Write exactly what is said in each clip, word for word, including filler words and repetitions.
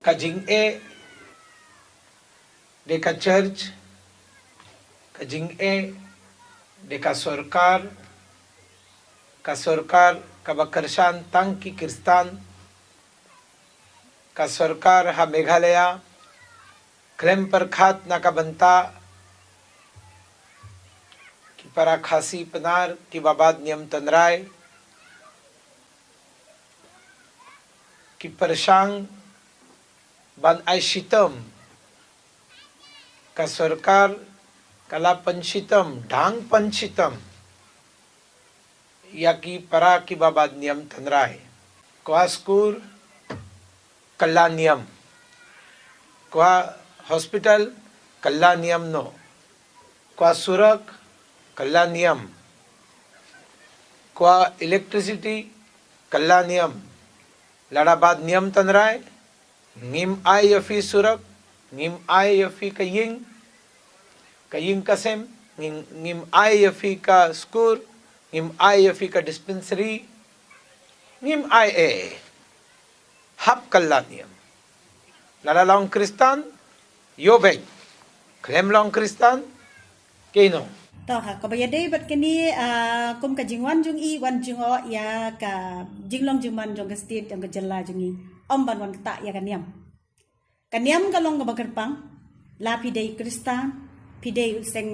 Ka jingeh de ka church, ka jingeh de ka sorkar, ka sorkar kaba kyrshan tang ki Khristan, ka sorkar ha Meghalaya, khlem pyrkhat na ka bynta ki para Khasi Pnar kiba bat niam tynrai, ki pyrshang ban ai shitom, ka sorkar ka la pynshitom, dang pynshitom ïa ki para kiba bat niam tynrai. Kwah skur, kylla niam. Kwah hospital, kylla niam noh. Kwah surak, kylla niam. Kwah electricity, kylla niam. Lada bat niam tynrai, ngim ai ïa phi surak, ngim ai ïa phi ka ïing, ka ïing ka sem, ngim, ngim ai ïa phi ka skur, ngim ai ïa phi ka dispensary, ngim ai eh. Hap kylla niam. Lada long Khristan, ïoh beit. Khlem long Khristan, kynnoh. To ha, kaba ïadei bad kane, ah, kum ka jingwan jong i, wan jngoh ïa ka jinglong jingman jong ka state, jong ka jylla jong i. Ym ban wan ktah ïa ka niam. Ka niam ka long kaba kyrpang, la phi dei Khristan, phi dei u seng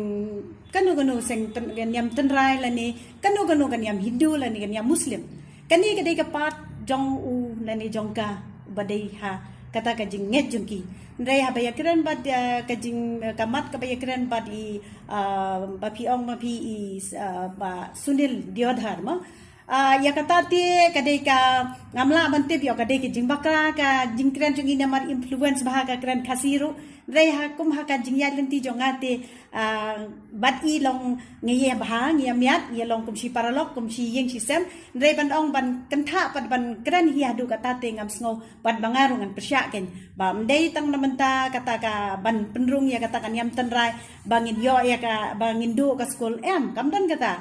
kano kano seng tyn-, ka niam tynrai lane kano kano ka niam Hindu lane ka niam Muslim. Kane ka dei ka part jong u lane jong ka ba dei ha kata ka jingngeit jong ki. Hynrei haba ïakren bad, eh, ka jing, eh, ka mat kaba ïakren bad i, ah, ba phi ong ma phi i, ah, Bah Sunil Deodhar mo. Ah, ïa kata te ka dei ka ngam lah ban tip ïoh ka dei ka jingbakla ka jingkren jong i namar influence bha ka kren Khasi ruh. Hynrei ha kum ha ka jingïaid lynti jong nga te, ah, bad i long ngi ïa bha, ngi ïa miat, ngi ïa long kum shi paralok, kum shi ïing shi sem. Hynrei ban ong ban kynthah pat ban kren hi haduh kata te ngam sngew, bad ba nga ruh ngan pyrshah kein. Ba ym dei tang na mynta kata ka ban pynrung ïa kata ka niam tynrai, ba ngin ïoh ïa ka, ba ngin duh ka skul, em, kam don kata.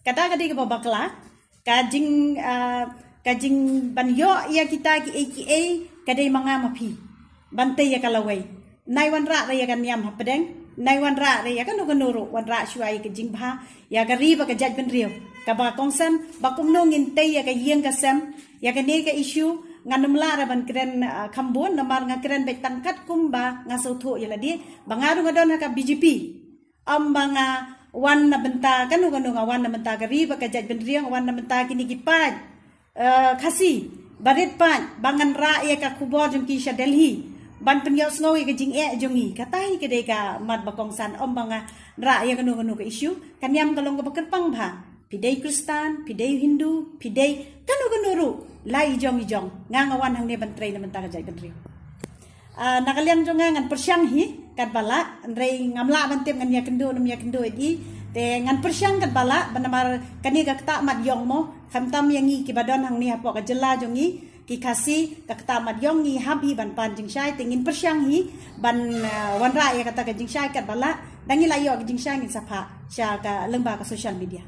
Kata ka dei kaba bakla, ka jing, ah, ka jing ban ïoh ïa kita kiei kiei, ka dei ma nga ma phi ban tei ïa ka lawei. Nai wanrah re ïa ka niam hapdeng, nai wanrah re ïa kano kano ruh, wanrah shuwa ïa ka jingbha ïa ka ri bad ka jaitbynriew. Kaba kongsan ba kumno ngin tei ïa ka ïing ka sem, ïa kane ka issue ngan ym lah re ban kren, ah, kham bun namar nga kren beit tang katkum ba nga sngewthuh ïa lade, ba nga ruh nga don ha ka B J P. Ym ba nga wan na bynta kano kano, nga wan na bynta ka ri bad ka jaitbynriew, nga wan na bynta kine ki paid, eh, Khasi barit paid, ba ngan rah ïa ka khubor jong ki sha Delhi ban pynïohsngew ïa ka jingeh jong ngi. Kata hi ka dei ka mat ba kongsan, ym ba nga rah ïa kano kano ka issue. Ka niam ka long kaba kyrpang bha. Phi dei Khristan, phi dei Hindu, phi dei kano kano ruh, la i jong i jong. Nga nga wan hangne ban trei na bynta ka jaitbynriew. Ah, na ka liang jong nga ngan pyrshang hi katba lah, hynrei ngam lah ban tip ngan ïakynduh ne ym ïakynduh ïa i. Te ngan pyrshang katba lah, ba namar kane ka ktah mat ïong mo, khamtam ïa ngi kiba don hangne hapoh ka jylla jong ngi, ki Khasi, ka ktah mat ïong ngi hap hi ban pan jingshai, te ngin pyrshang hi ban, ah, wanrah ïa kata ka jingshai katba lah, da ngi la ïoh ka jingshai ngin sa phah sha ka lyngba ka social media.